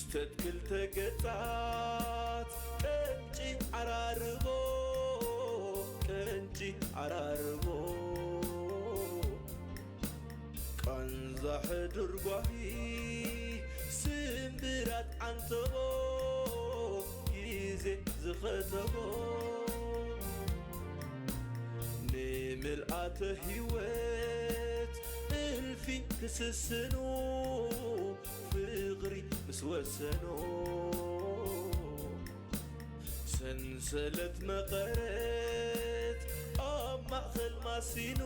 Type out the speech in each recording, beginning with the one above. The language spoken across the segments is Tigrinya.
ስተት ክልተ ገጻት ቀንጪ ዓራርቦ፣ ቀንጪ ዓራርቦ። ቃንዛ ሕዱር ጓሂ ስምብራት ዓንተቦ፣ ግዜ ዝኸተቦ። ንምልኣተ ህይወት እልፊ ክስስኑ፣ ፍቕሪ ምስ ወሰኖ፣ ሰንሰለት መቐረት ኣብ ማእከል ማሲኑ፣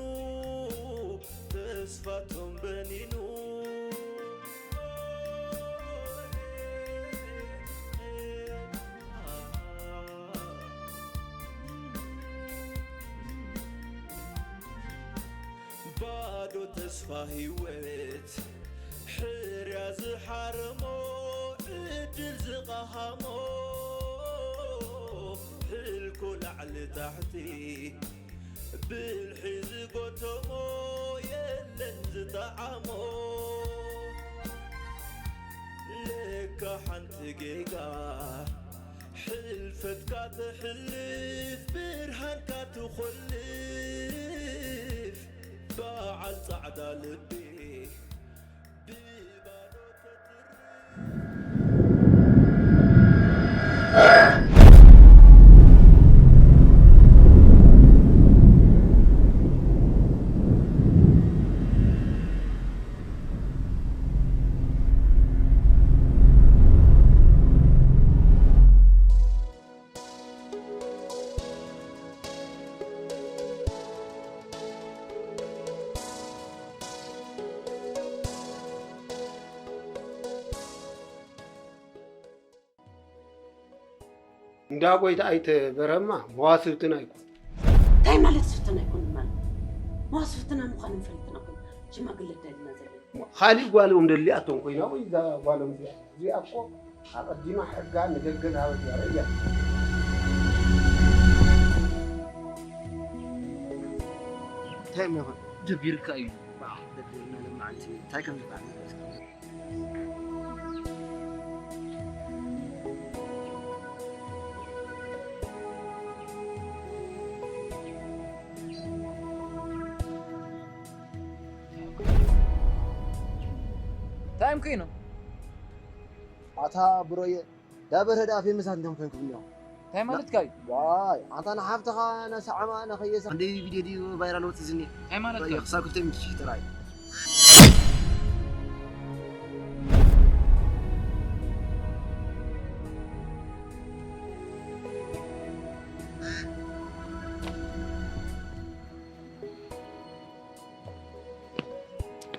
ተስፋቶም በኒኑ። ባዶ ተስፋ ህይወት ሕርያ ዝሓረሞ፣ ዕድል ዝቐሃሞ፣ ሕልኮ ላዕሊ ታሕቲ ብልሒ ዝጎተሞ፣ የለን ዝጠዓሞ። ለካ ሓንቲ ጌጋ ሕልፈትካ ተሕልፍ፣ ብርሃንካ ትኾልፍ። በዓል ጻዕዳ ልቢ ብባዶ ተትርፍ። እንዳ ጎይታ ኣይተ በረማ መዋስብትና ኣይኮን። እንታይ ማለት ስብትና ኣይኮን ማለት? መዋስብትና ምዃን እንፈልጥና ኮን ሽማግለ ዳይልና ዘለና። ካሊእ ጓሎም ደሊኣቶም ኮይና ወይ እዛ ጓሎም እዚኣ፣ እዚኣ እኮ ኣቐዲማ ሕጋ ንደገ ዝሃበት እያ። ርእያ። እንታይ እሞ ይኾን? ደቢርካ እዩ። ባዕ፣ ደቢርና ለማዓንቲ እንታይ ከም ዝበሃል ንፈልጥ። እንታይ እዮም ኮይኑ? ኣታ ብሮየ፣ ዳበር ህዳ ፌመሳት እንዲዮም ኮይንኩም እኒኦም። እንታይ ማለትካ እዩ? ዋይ፣ ኣንታ ንሓፍትኻ ነሰዓማ ነኸየሳ። ክንደይ ቪድዮ ድዩ ቫይራል ወፂ ዝኒ? እንታይ ማለትካ እዩ? ክሳብ ክልተ ሚእቲ ሽሕ ጥራይ።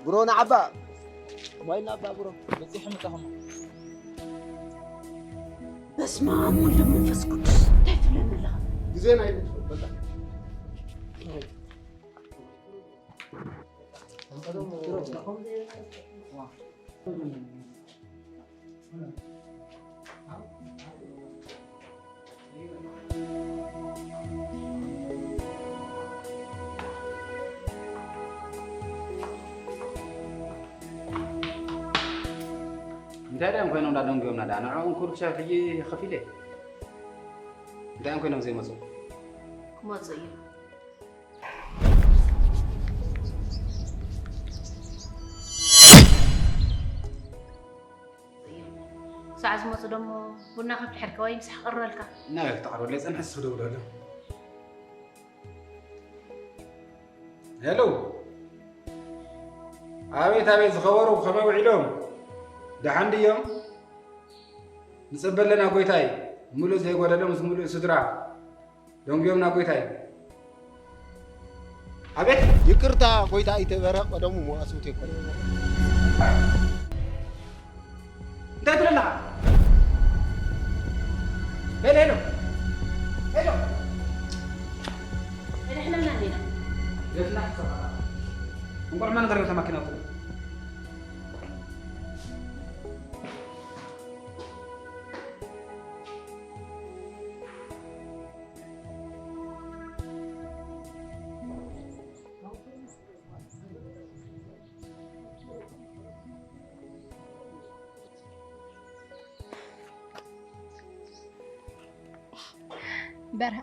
ብሮ ንዓባ። ዋይ ንዓባ ብሮ፣ በፂሑ ምጻኹም። በስመ ኣብ ወወልድ ወመንፈስ ቅዱስ፣ እንታይ ትብለኒ ኣለኻ? ግዜ ናይ ንጥፈት በቃ። እንታይ ደም ኮይኖም እንዳደንጉዮምና ደኣ? ንዕኦም ኩሉ ክሻብ ሕጂ ከፊለ። እንታይ እዮም ኮይኖም ዘይመፁ? ክመፁ እዮም። ክሳዕ ዝመፁ ደሞ ቡና ከፍልሐልካ ወይ ምሳሕ ክቕርበልካ። ናበይ ክተቕርበለይ? ፀንሐ ስኽ ደውለሉ። ሄሎ። ኣቤት፣ ኣቤት፣ ዝኸበሩ ከመይ ውዒሎም? ደሓን ድዮም? ንጽበ ኣለና ጎይታይ፣ ምሉእ ዘይጎደሎ ምስ ምሉእ ስድራ። ደንጉዮምና ጎይታይ። ኣቤት! ይቅርታ ጎይታ ኣይተበረ ቀደሙ መዋስብቲ ይኮነ። እንታይ ትብል ኣለኻ? ሄሎ፣ ሄሎ። ሄሎ። ሄሎ፣ ሕለልና እንዴና። ገፍና ክሰፋ። እንቆርማ ነገር ተማኪና ትብል። በርሀ፣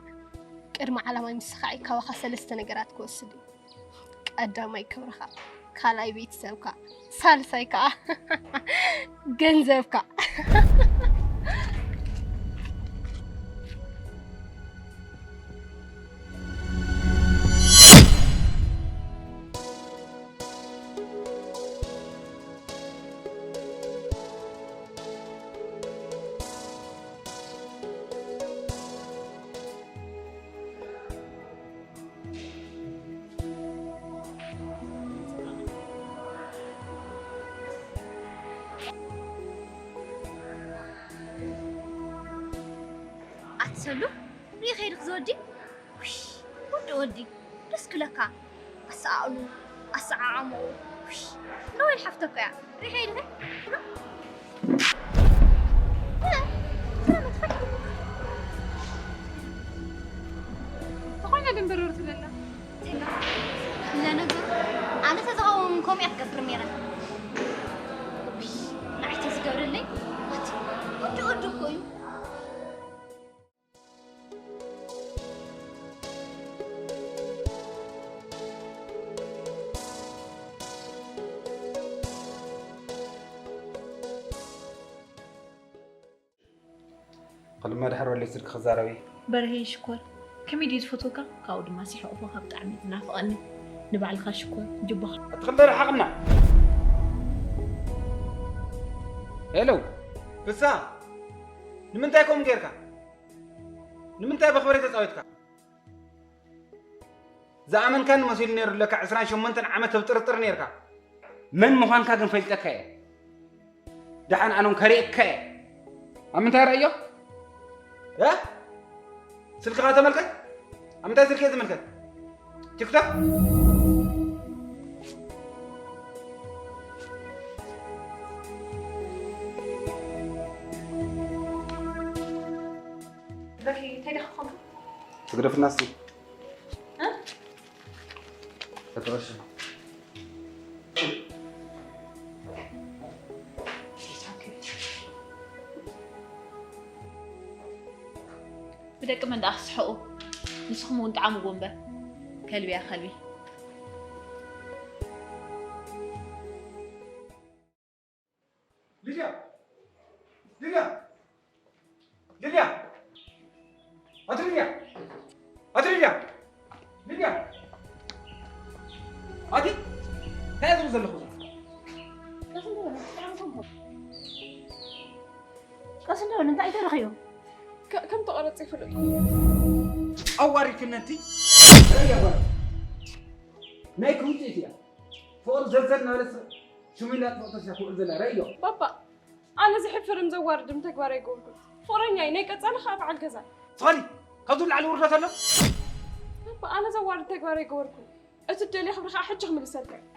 ቅድሚ ዓላማይ ምስኻዕ ካባኻ ሰለስተ ነገራት ክወስድ እዩ። ቀዳማይ ክብርኻ፣ ካልኣይ ቤተሰብካ፣ ሳልሳይ ከዓ ገንዘብካ። ኣትሰሉ ሪኸይድክ ዝወዲ ውይ፣ ወዲ ወዲ ደስ ክብለካ። ኣሰኣእሉ፣ ኣሰዓዓምኡ፣ ውይ፣ ኖዌል ሓፍተኮ እያ። ሪኸይድኸ? ዝኾነ ድንብርር ትብለና። ለነገሩ ኣነ ተዝኸውን ከምኡ እያ ክገብር ነይረ። ውይ፣ ንዓይ ተዝገብረለይ፣ ወዲ ወዲ እኮ እዩ። ክልመ ድሕር በለይ ስልኪ ክዛረብ እየ። በርሄ ሽኮር ከመይ ድየ ዝፈትወካ ካብኡ ድማ ሲሕቑፎኻ ብጣዕሚ እዩ ዝናፍቐኒ ንባዕልኻ ሽኮር ጅቦኻ። ኣቲ ክልተ ርሓቕና። ሄሎ ፍስሃ ንምንታይ ከምኡ ጌርካ? ንምንታይ በኽበረይ ተጻዊትካ? ዝኣመንካኒ መሲሉ ነይሩ ለካ ዕስራን ሸሞንተን ዓመት ኣብ ጥርጥር ነይርካ። መን ምዃንካ ግን ፈልጠካ እየ። ደሓን ኣነውን ከርእየካ እየ። ኣብ ምንታይ ረእዮ? እ? ስልክኻ ተመልከት። ኣብ ምንታይ ስልኪ እየ ዝምልከት? ቲክቶክ? በርሄ እንታይ ደኣ ኮንካ? ትግደፍና እስቲ። ተጠቐሽ። ብደቂ መን ደኣ ክስሕቑ ንስኹም እውን ጣዓምዎ እምበር ከልቢ እያ ከልቢ። ሊድያ! ሊድያ! ሊድያ! ኣቲ ሊድያ! ኣቲ ሊድያ! ሊድያ! ኣቲ እንታይ ዝብል ዘለኹ? ቀስ እንዶ እንታይ ተረኺቡ? ከም ተቐረጸ ይፈልጥ። ኣዋሪድክነቲ ናይ ክውፅኢት እያ። ፍቕሪ ዘዘር እናበለት ሽሙ ኢላ ጥፍእቶ ሲያ ትውዕል ዘላ ረእዮ። ባባ፣ ኣነ ዘሕፍርም ዘዋርድም ተግባር ኣይገበርኩን። ፍቕረኛይ ናይ ቀጻሊ ኸኣ በዓል ገዛ። ትኾኒ ካብዚ ላዕሊ ውርደት ኣሎ። ባባ፣ ኣነ ዘዋርድ ተግባር ኣይገበርኩን። እቲ ትደልዮ ክብሪ ኸኣ ሕጂ ክምልሰልካ እዩ።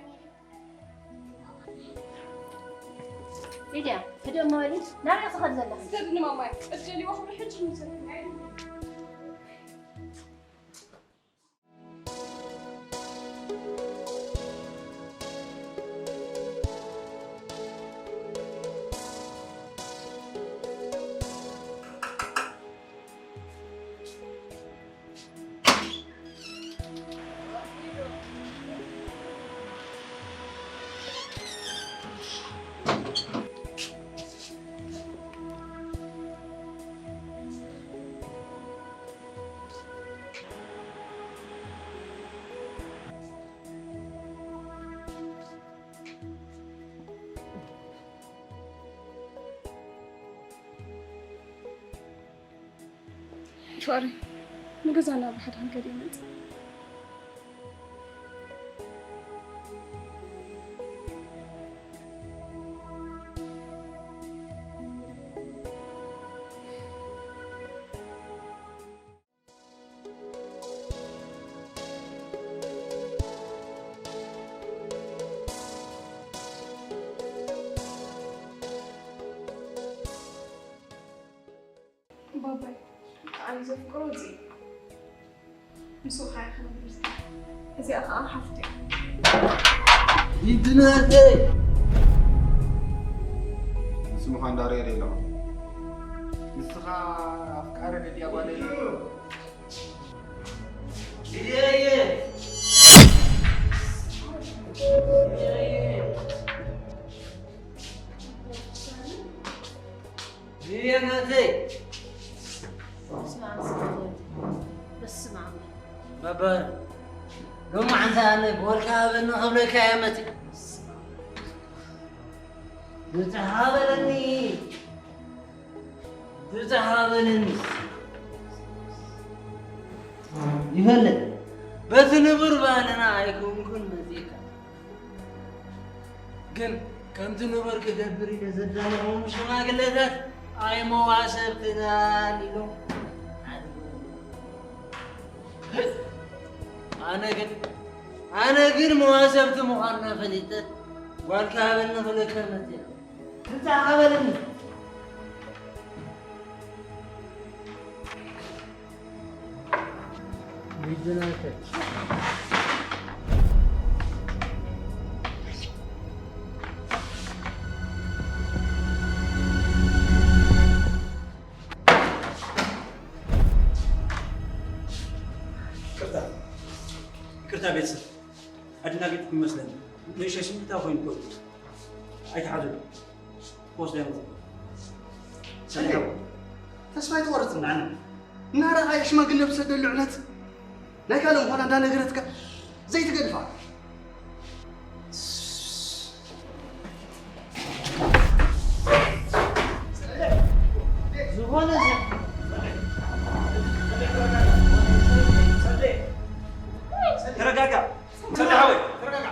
ሊድያ፣ ህድእ እሞ በሊ። ናበይ ኢኺ ትኸዲ ዘለኺ? ስደድኒ ማማይ፣ እትደልይዎ ክብሪ ሕጂ ክምልሰልካ እዩ። ፍቕሪ፣ ንገዛና ብሓድሓን ከድኡ ይመጽእ። ባባይ ኣነ ዘፍቅሮ እዚ እዩ። ምስኡ ኸኣ ክነብር እዚኣ ኸኣ ሓፍቱ እያ። ይድነተይ ንስምኻ እንዳርየ ደለኹ ንስኻ ኣፍቃሪ ደድያ ጓለይ ሊዲያየ! ሊዲያየ! ሊዲያ ናተይ! በስመ ኣብ። በስመ ኣብ። መበር፣ ሎማዓንቲ ኣነ ብወልካ ሃበኒ ክብለካ እየ መፂእ። ብዝተሃበለኒ፣ ብዝተሃበለኒ ይፈልጥ። በቲ ንቡር ባህልና ኣይኮንኩን መፂእካ። ግን ከምቲ ንቡር ክገብር ኢለ ዘዳለኹም ሽማግለታት ኣይመዋሰብትናን ኢሎም። ኣነ ግን፣ ኣነ ግን መዋሰብቲ ምዃንና ፈሊጠ፣ ጓልካ ሃበኒ ክብለካ መፅእ። እንታይ ሃበለኒ? ይድናከ። ይቅርታ፣ ይቅርታ ቤተሰብ፣ ኣደናጊጥኩም ይመስለኒ። ንእሽተይ ስምዒታዊ ኮይኑ እኮ እዩ። ኣይትሓዙ። ክወስዶ እዮም። ሰሊሕ፣ ተስፋ ኣይትቆርጽ። ንዓና እናረኣየ ሽማግለ ብሰደሉ ዕለት ናይ ካልእ ምዃና እንዳነገረትካ ዘይትገድፋ። ዝኾነ ሰብ ተረጋጋ። ሰሊሕ ሓወይ፣ ተረጋጋ።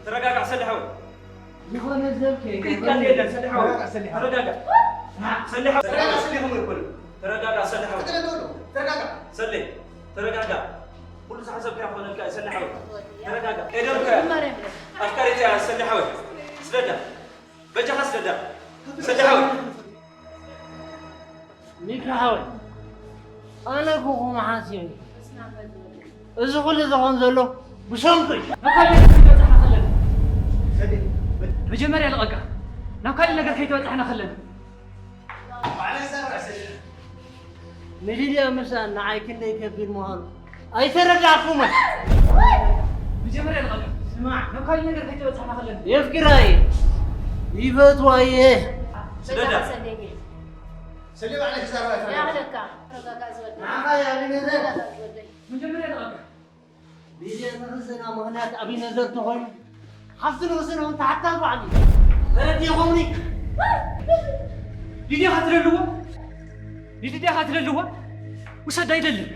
ተረጋጋ ሰሊሕ ሓወይ። ዝኾነ ሰብ ከይገበረ። ኢድካ የለን፣ ሰሊሕ ሓወይ። ተረጋጋ፣ ሰሊሕ ሓወይ። ተረጋጋ። ሰሊሕ ሓወይ። ተረጋጋ፣ ሰሊሕ ሓወይ። ተረጋጋ፣ ሰሊሕ ሓወይ። ተረጋጋ። ሰሊሕ፣ ተረጋጋ። ኩሉ ዝሓሰብካዮ ክኾነልካ እዩ፣ ሰሊሕ ሓወይ። ተረጋጋ። ኤደን ከ ኣፍቃሪት እያ፣ ሰሊሕ ሓወይ። ስደዳ። በጃኻ ስደዳ። ሰሊሕ ሓወይ። ሚኪ ሓወይ፣ ኣነ እኮ ከምኡ ሓሲበ። እዚ ኩሉ ዝኸውን ዘሎ ብሰንኩ እዩ። ናብ ካልእ ነገር ከይትበጽሓና ከለና። መጀመርያ ልቐቃ። ናብ ካልእ ነገር ከይትበጽሓና ከለና። ንሊድያ ምስኣን ንዓይ ክንደይ ከቢድ ምዃኑ ኣይተረዳእኩምን። መጀመርያ ልቐቃ። ስማዕ፣ ናብ ካልእ ነገር ከይትበጽሓና ከለና። የፍቅራ እየ። ይፈትዋ እየ። ስደዳ። ሰሊም ዓለይኪ ዛረባ ይፈልግ። ያህለካ። ተረጋጋ ዝወደይ። ንዓኻ እያ ኣቢነዘር። ተረጋጋ ዝወደይ። መጀመርያ ተረጋጋ። ሊድያ ንኽስና ምኽንያት ኣቢነዘር ተኾይኑ፣ ሓፍቲ ንኽስና እውን ተሓታቲ ባዕሉ እዩ። ተረዲእኹምኒ? ሊድያ ኻትደልዋ? ሊድያ ኻትደልዋ? ውሰዳ ኣይደልን።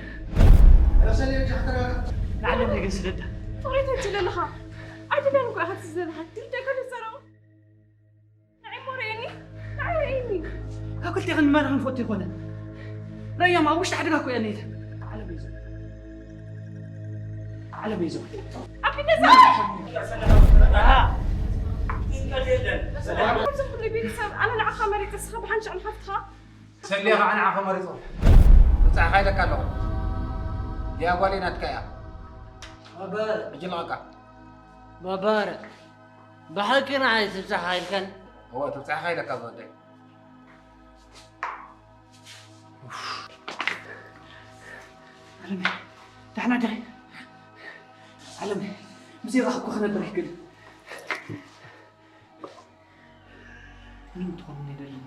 ኧረ ሰሊም፣ እጃኻ ተረጋጋ። ንዓለም ነገር ስደዳ። ትቕሬት ኣጅለልኻ። ኣይደልን እኮ ኢኻ ትዘልሓ። ትርዳእካ ተዛረባ። ንዓይ እሞ ርኤኒ፣ ንዓይ ርኤኒ። ካብ ክልቴኽን ንመን ክንፈቱ ይኾነ? ረያም ኣብ ውሽጢ ሓደጋ እኮ እያ እኒሄት። ዓለም እዩ ዘሎ። ዓለም እዩ ዘሎ። ኣብ ፊት ነዛ። ኣብዚ ኩሉ ቤተሰብ ኣነ ንዓኻ መሪጸ፣ ንስኻ ብሓንሻዕ ንሓፍትኻ። ሰሊኻ ንዓኻ መሪጸ። ብጻዕኻ ኢለካ ኣለኹ። ድያ ጓለይ ናትካ እያ። ባባረ። ሕጂ ልቐቃ። ባባረ። ብሓቂ ንዓይ ትብጻሕ ኢልካን? እወ፣ ትብጻሕ ኢለካ ዝወደይ። ዓለመይ፣ ደሕና ዲኺ? ዓለመይ፣ ብዘይ ረኻብኩ ክነብር ኣይክእልን። ምንም ትኾንኒ ኣይደልን።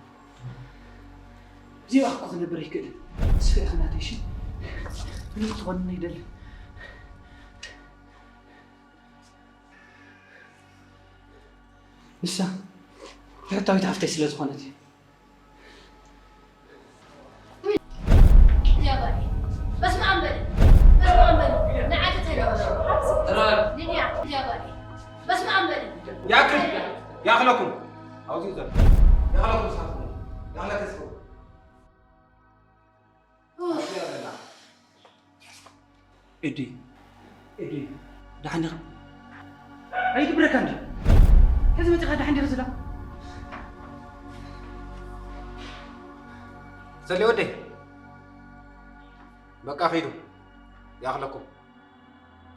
ብዘይ ረኻብኩ ክነብር ኣይክእልን። ንስኺ ኢኺ ናተይ፣ እሺ? ምንም ትኾንኒ ኣይደልን። ንሳ ብሕታዊት ሓፍተይ ስለ ዝኾነት እዩ። ጃባሪ፣ በስመ ኣብ በል። በስመ ኣብ በል። ንዓይ ተተለወ። ጥራር። ሊድያ፣ ጃባሪ፣ በስመ ኣብ በል። ያክል፣ ያክለኩም። ኣብዚ ዘሎ። ያክለኩም ሳትኩም። ያክለከስኩም። ኤዲ፣ ኤዲ፣ ደሓን ዲኻ? ኣይድብረካ እንዲ። ሕዚ መፂኻ ደሓን ዲኻ ዝላ? ሰሌ ወደይ፣ በቃ ኺዱ። ያኽለኩም።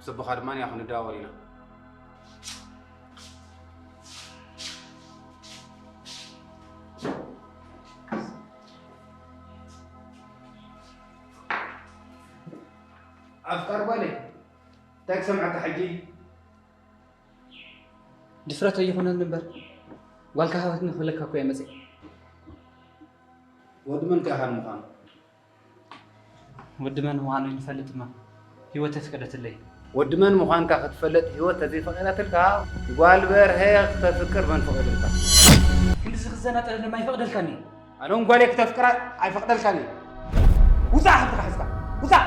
ስብኻ ድማ ያኽ ንደዋወል ኢና። ኣፍቃር ጓለይ፣ እንታይ ክሰምዓካ ሕጂ? ድፍረት ኣይኾነን እምበር፣ ጓልካ ሃበትኒ ክብለካ እኮ እየ መፅእ። ወዲ መን ከ ኢኻ ንምዃኑ? ወዲ መን ምዃኑ ይፈልጥ እማ፣ ህይወት ተፍቀደትለይ። ወዲ መን ምዃንካ ክትፈልጥ ህይወት ተዘይፈቐደትልካ፣ ጓል በርሀ ክተፍቅር መን ፈቐደልካ? ክንድዚ ክዘናጠለኒ ድማ ይፈቕደልካኒ። ኣነ እውን ጓለይ ክተፍቅራ ኣይፈቕደልካን እየ። ውፃእ፣ ሓፍትኻ ሒዝካ ውፃእ።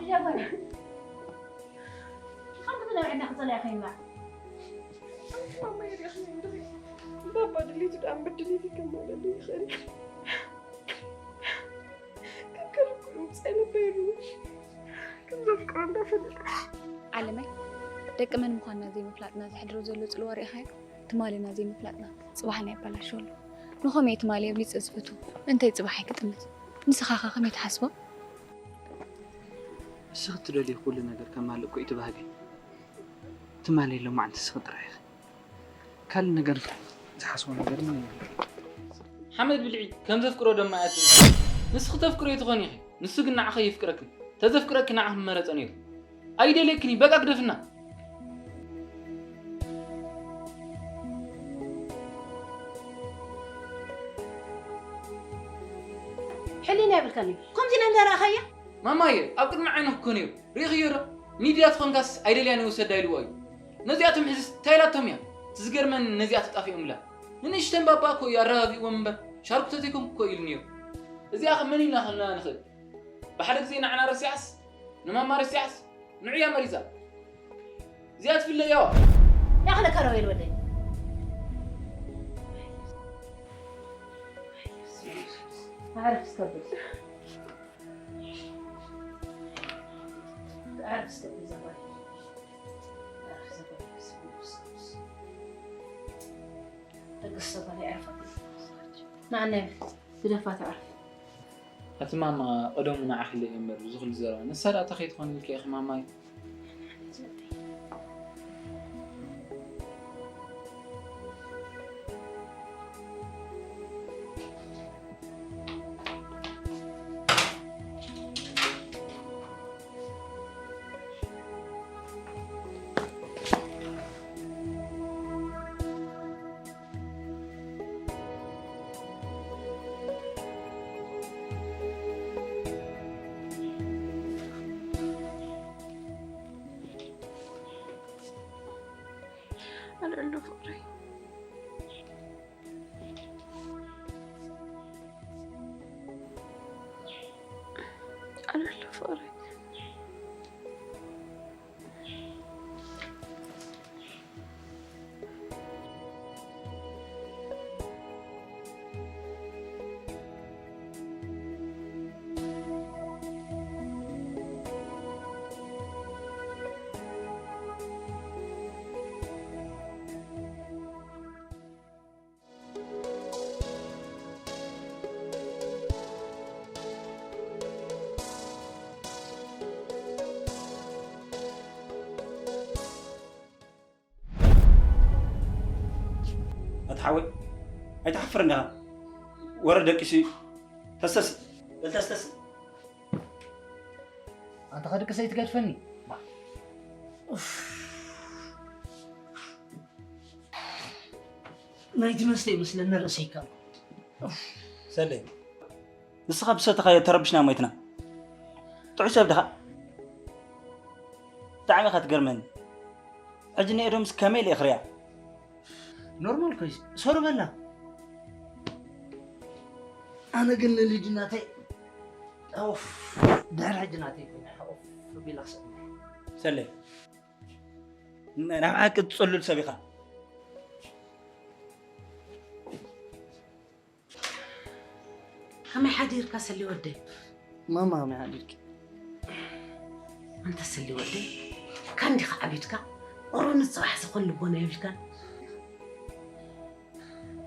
እዛ ጓል፣ ብኸምዚ ትነብዕና ክጸልያ ከይምባዕ። ኣንቲ ማማ ይሪእኽኒ እንድኺ። ባባ ድሌቱ ደኣ እምበር ድሌተይ ከማልኣለይ ይኽእል። ከም ከልክሉ ውጻኢ ነበር። ከም ዘፍቅሮ እንዳፈለጠ። ዓለመይ፣ ደቂ መን ምዃንና ዘይምፍላጥና ዘሕድሮ ዘሎ ጽልዋ ርኢኻዮ? ትማልና ዘይምፍላጥና ጽባሕና የበላሽወሉ። ንኸመይ ትማሊ የብሊጸ ዝፈትዎ እንተይ ጽባሕ ኣይክጥምት? ንስኻ ኸ ከመይ ትሓስቦ? እስኺ እትደልዮ ኩሉ ነገር ከማልእ እኮ እዩ እቲ ባህገይ። ትማሊ ሎማዕንቲ እስኺ ጥራይ ኢኺ። ካልእ ነገር ዝሓስቦ ነገር ምን የለን። ሓመድ ብልዒ፣ ከም ዘፍቅሮ ደማ እያ ትብል። ንስኺ ተፍቅርዮ ትኾኒ ኢኺ፣ ንሱ ግን ንዓኺ ኣይፍቅረክን። ተዘፍቅረኪ ንዓኺ ምመረጸ ነይሩ። ኣይደልየክን እዩ፣ በቃ ግደፍና። ሕሊና የብልካን እዩ። ከምዚ ኢላ እንዳ ረኣኻያ? ማማየ፣ ኣብ ቅድሚ ዓይንኺ እኮ ነይሩ። ርኢኽዮ ዶ? ኒድያ ትኾንካስ ኣይደልያን ይውሰዳ ኢልዋ እዩ። ነዚኣቶም ሕዝስ እንታይ ኢላቶም እያ? እቲ ዝገርመኒ ነዚኣ ተጣፊኦምላ። ንንእሽተን ባባ እኮ እዩ ኣረጋጊእዎም እምበር፣ ሻርኩ ተቲኮም እኮ ኢሉ ነይሩ። እዚኣ ኸ መን ኢልና ኸልና ንኽእል? ብሓደ ግዜ ንዓና ረሲዓስ፣ ንማማ ረሲዓስ፣ ንዑ እያ መሪጻ። እዚኣ ትፍለ እያ። ያኽለ ከረወይል ወደይ። ኣዕረፍ እስከ በል። ኣዕረፍ እስከ በል ዘባል። ኣዕረፍ ዘባል። ደቂ ሰባት ይዕረፍ። ንዓና ግደፋ ትዕረፍ። ኣቲ ማማ ቀደሙ ንዓኺ ኢለ እየ እምበር፣ እዚ ኩሉ ዘረባ። ንሳ ደኣ እንታይ ከይትኾን ኢልኪ ኢኺ ማማይ? ኣልዕሎ ፍቕረይ፣ ኣልዕሎ ፍቕረይ። ኣታ ሓወይ፣ ኣይትሓፍርን ዲኻ? ወረ ደቂሱ እዩ። ተስተስ፣ በል ተስተስ። ኣንታ ኸድቅስ ኣይትገድፈኒ። ኡፍ። ናይቲ መስተ ይመስለኒ ርእሰይ ካብ። ኡፍ። ሰለይ። ንስኻ ብሰተኻዮ ተረቢሽና ሞይትና። ጥዑይ ሰብ ዲኻ? ብጣዕሚ ኢኻ ትገርመኒ። ሕጂ ንኤዶምስ ከመይ ኢለ እኽርያ? ኖርማል ኮይስ፣ ሶሪ በላ። ኣነ ግን ንልጅ ናተይ፣ ኦፍ፣ ድሕሪ ሕጂ ናተይ ኮይና፣ ኦፍ፣ ቢላ ክሰብ። ሰለይ። ናብ ሓቂ ትጽሉል ሰብ ኢኻ። ከመይ ሓዲርካ ሰሊ ወደይ? ማማ ከመይ ሓዲርኪ? ኣንታ ሰሊ ወደይ፣ ካን ዲኻ ዓቢድካ? ቁሩብ ንጽባሕ ዝኾን ልቦና የብልካን።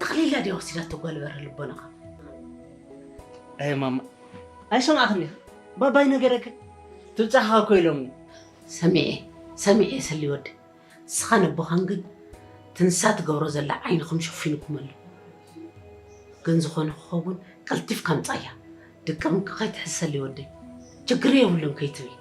ጠቕሊላ ድያ ወሲዳቶ ጓል በሪ ልቦናኻ? ኣይ ማማ፣ ኣይሰማዕኽን ዲኻ? ባባይ ነገረከ? ትብጻሕኻ እኮ ኢሎምኒ። ሰሚዐ፣ ሰሚዐ ሰሊ ወደይ። ንስኻን ኣቦኻን ግን እቲ ንሳ ትገብሮ ዘላ ዓይንኹም ሸፊንኩም ኣሎ። ግን ዝኾነ ክኸውን ቀልጢፍካ ምጻያ። ድቅምቂ ከይትሕዝ ሰሊ ወደይ። ችግር የብሉን ከይትብል።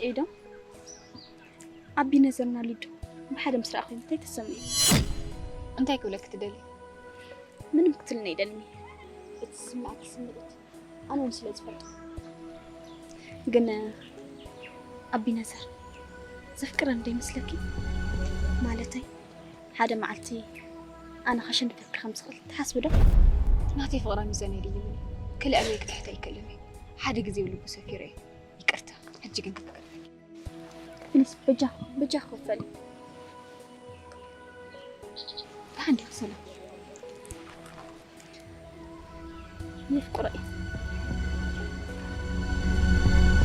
ኤዶም፣ ኣቢነዘርና ሊዱ ብሓደ ምስ ረኣኹ እንታይ ተሰምዑ? እንታይ ክብለኪ ትደሊ? ምንም ክትልኒ ኣይደልን። እቲ ዝስምዓኪ ስምዒት ኣነ እውን ስለ ዝፈልጦ። ግን ኣቢነዘር ዘፍቅረኒ ዶ ይመስለኪ? ማለተይ ሓደ መዓልቲ ኣነ ከሸንፈኪ ከም ዝኽእል ትሓስቢ ዶ? ናተይ ፍቕራ ሚዛን የድልይኒ። ክልዕለይ ክትሕት ኣይክእልን እየ። ሓደ ግዜ ብልቡ ሰፊረ እየ። ይቅርታ፣ ሕጂ ግን ክፍቀደለይ። ፕሊስ፣ በጃ፣ በጃ ክፈሊ። ደሓን ዲኺ ሰላም? የፍቅሮ እየ።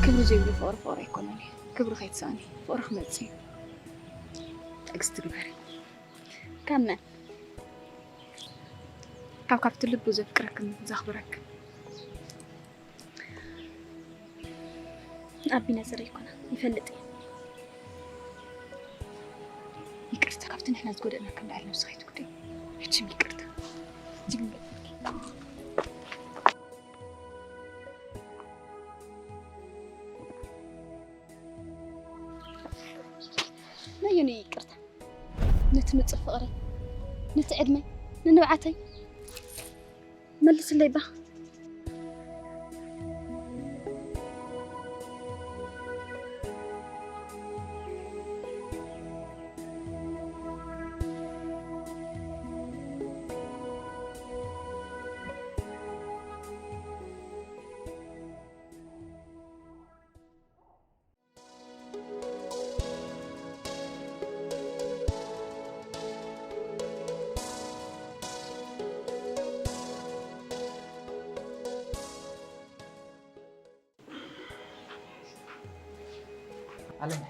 ክብሪ ዘይብሉ ፍቕሪ ፍቕሪ ኣይኮነን እዩ። ክብሪ ከይትስኣኒ፣ ፍቕሪ ክመጽእ እዩ። ትዕግስቲ ግበሪ። ካብ መን? ካብ ካብቲ ልቡ ዘፍቅረክን ዘኽብረክን። ኣቢነዘር ኣይኮነን፣ ይፈልጥ እየ። ይቅርታ፣ ካብቲ ንሕና ዝጎደእናካ እንዳኣል ነብስኻ ኣይትጉድኢ። ሕጂ ይቅርታ። እጅግ ንገድፈልኪ። ነየነይ ይቅርታ? ነቲ ንጹህ ፍቕረይ፣ ነቲ ዕድመይ፣ ንንብዓተይ መልስለይ እባ። ኣለም።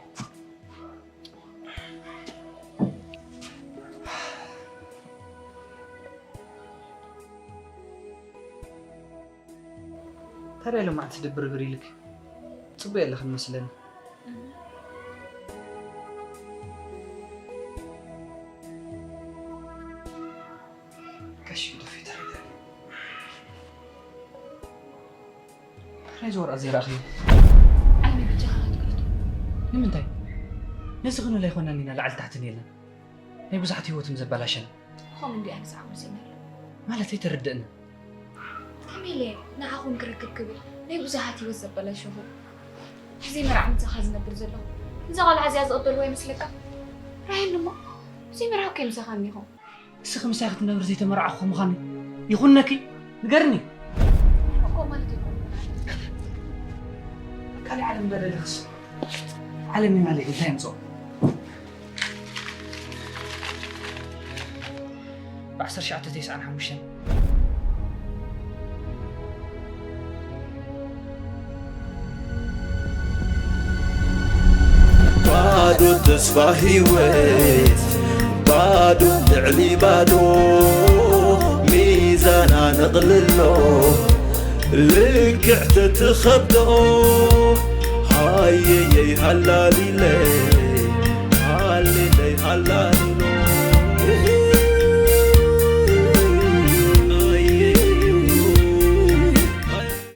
ታዲያ ሎማዕንቲ ድብርብር ኢልክ? ጽቡቅ የለኽን መስለኒ። ቀሺ ደፊ ተረጋጊ። ናይዚ ወረቐት ዘይረኣኽዮ? ዓይኒ በጃኻ ክትከፍቶ። ንምንታይ? ነዚ ክንብል ኣይኮናን ኢና ላዕሊ ታሕትን የለን። ናይ ብዙሓት ህይወት ምስ ዘበላሸና። ከምኡ እንድዩ ኣነ ዝዓወሰኒ ኣሎ። ማለት ኣይተረድእንን። ከመይ ኢለ ንዓኹም ክረክብ ክብል ናይ ብዙሓት ህይወት ዘበላሸኹ? ብዘይ መርዓ ምሳኻ ዝነብር ዘለኹ። እዛ ቆልዓ እዚኣ ዝቕበልዋ ይመስለካ? ራሄል እሞ ብዘይ መርዓ እኮ እዩ ምሳኻ እኒኹም። ንስኺ ምሳይ ክትነብሪ ዘይተመርዓኹ ምዃኑ ይኹነኪ? ንገርኒ። እኮ ማለት ኣይኮነን። ካልእ ዓለም በደለኽስ? ዓለም ማለት እንታይ የምጽኦ? ብዓሰርተ ትሽዓተ ተስዓን ሓሙሽተን። ባዶ ተስፋ ህይወት፣ ባዶ ልዕሊ ባዶ፣ ሚዛና ነቕልሎ፣ ልክዕ ተትኸብዶ፣ ሃየየይ ሃላሊለ።